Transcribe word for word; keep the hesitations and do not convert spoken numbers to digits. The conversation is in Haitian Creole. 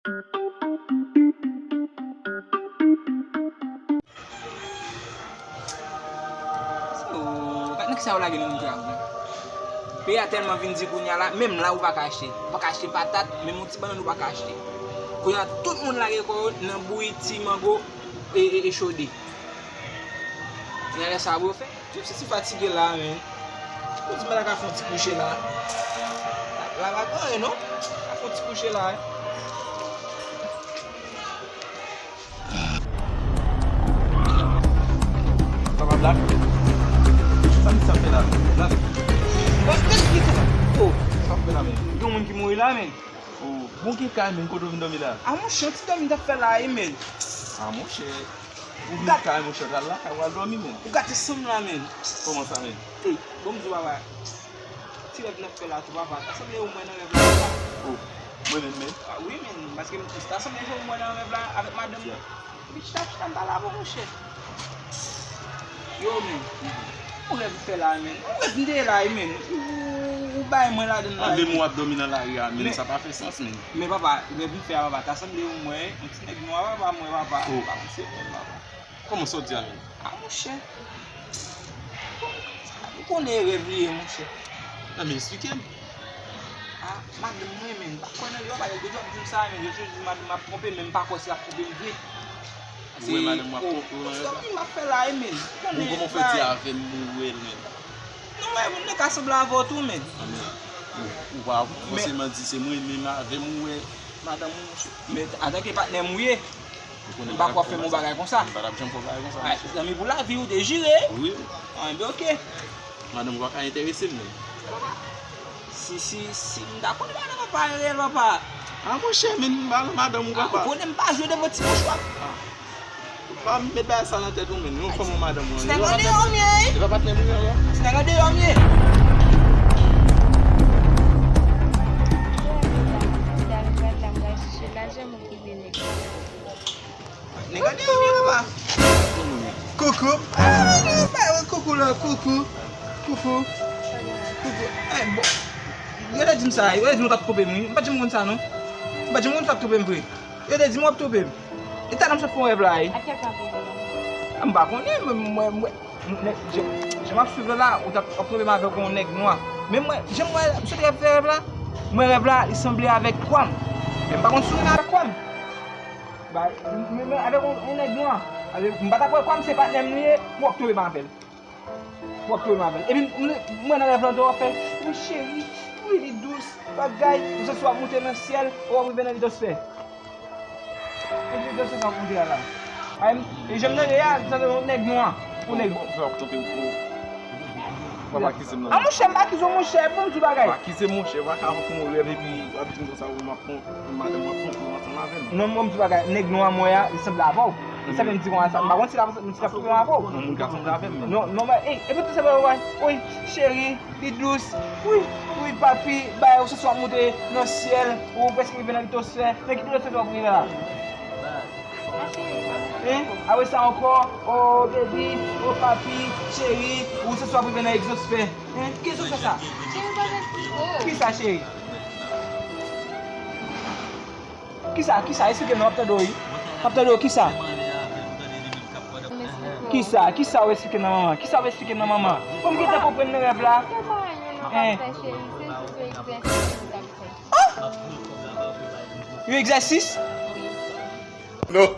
Oh, gad nan kisa yo lage nou menm tou la. Peyi a tèlman vin di kounye a la, menm la ou pa ka achte. Ou pa ka achte patat, menm yon ti bannann ou pa ka achte. Kounye a tout moun lage kò yo nan bouyi ti mango e, e, e chode. Kounye a lè sa a pou yo fè. Tout si fatige la, men. Ou di mwen la ka fè yon ti kouche la. La pa gen anyen non. Ka fè yon ti kouche la, wi. Sa pa blak? Sa misye ap fè la? Blak? What's this? Oh. Sa ap fè la, men? Gen moun ki mouri la, men. Oh, bon, gen kay, men, kote w vin dòmi la? A, monchè, yon ti dòmi m t ap fè la, wi, men. A, monchè. Ou vin kay, monchè, al lakay, w al dòmi, men. Ou gate san m la, men. Kòman sa, men? Ey, bon, m di w, papa. Ti rèv n ap fè la tou, papa. Ta sanble ou m wè nan rèv la, papa. Oh, mwen menm, men? A, wi, men, paske m, ta sanble se ou m wè nan rèv la avèk madanm mwen. Epi chita, chita, m pale avè w, monchè. Yo, men. Yon rèv m fè la, men. Yon rèv m te ye la, men. Ou, ou bay mwen ladann la. An, men w ap dòmi nan lari a, men sa pa fè sans, men. Men papa, rèv m fè a, papa, ta sanble ou m wè, yon ti nèg nwa, papa, m wè, papa. Oh. Papa, se mwen, papa. Kòman sa w di a, men? A, monchè. Ou konnen e rèv li ye, monchè. Non, men eksplike m. A, madanm mwen, men, m pa kwè nan li, papa, yo toujou ap di m sa, men, yo toujou di madanm m ap twonpe m, men m pa kwè si l ap twonpe m vre. Ou wè madanm w ap twonpe w nan rèv la? Kòman m ap fè la, men? Ou konnen kòman w fè di avè m, ou wè l, men? Non, men, moun nan ka sanble avè w tou, men. Ou, ou pa fòseman di se mwen, men avè m ou wè madanm ou, men antanke patnè m ou ye, m pa kwè w ap fè m yon bagay konsa. M pa t ap janm fè w bagay konsa, monchè. Zanmi pou lavi, ou te jire? Wi. An, ben, oke. Madanm ou pa ka enterese m, men. Si, si, si m ta konn madanm papa reyèl, papa. A, monchè, men m pa nan madanm ou, papa. Ou konnen m pa jwe devan ti mouchwa. Ou pa met bagay sa nan tèt ou, men. Yon fanm ou madanm ou an. Ti nèg an deyò m ye, wi. E pa patnè m ou ye, non? Ti nèg an deyò m ye. Nèg an deyò m ye, papa. Koukou. Ah, koukou la, koukou. Koukou. Koukou. Eh, bon. Yo te di m sa, yo te di m w t ap twonpe m, wi. M pa t janm konn sa, non. M pa t janm konn w t ap twonpe m vre. Yo te di m w ap twonpe m. E talè m sot fè yon rèv la, wi. A kèk sa pwoblèm? Ah, m pa konnen, mwen, mwen, mwen, nèg, jan, jan m ap swiv la, ou t ap, ap twonpe m avèk yon nèg nwa. Men mwen, jan m wè, m sot rèv fè rèv la, mwen rèv la, li sanble avèk kwa m. Men m pa konn si w menm avèk kwa m. Ba, men, men avèk yon, yon nèg nwa. Avèk, m pa t ap wè kwa m, se patnè m li ye, pou w ap twonpe m avè l. W ap twonpe m avè l. Epi m, m, mwen nan rèv lan tou w ap fè, wi cheri, wi li dous, bagay, ou santi w ap moute nan syèl, ou ap rive nan litosfè. Epi litosfè sa w ap moute a la. Ay, e jan m tande a, m tande yon nèg nwa, yon nèg. Bon, bon, w ap twonpe m, w ap akize m nan. A monchè, m pa akize w, monchè, bon m di w bagay. W akize m, monchè, w pa ka fè yon rèv epi w ap di m konsa, w ap Madanm w ap twonpe w ansanm avè m. Non, mwen, m di w bagay, nèg nwa mwen a, li sanble avè w. Li sanble m di konsa, m pa konn si l ap, si l ap twonpe m avè w. Non, moun ka sanble avè m, men. Non, non, men, ey, epi tou se bagay, wi, cheri, li dous, wi, wi, papi, bay, ou se swa moute nan syèl, ou prèske rive nan litosfè, men ki litosfè w ap rive la? Hein? Apre sa ankò, oh, baby, oh, papi, cheri, ou se swa rive nan egzosfè. Hein? Ki egzosfè sa? Ki sa, cheri? Kisa, kisa? Esplike m non, m ap tande w, wi. M ap tande w, kisa? Kisa, kisa w esplike nan manman? Kisa w esplike nan manman? Pou m gentan konprann nan rèv la. Hein? Oh! Yon egzèsis? Non.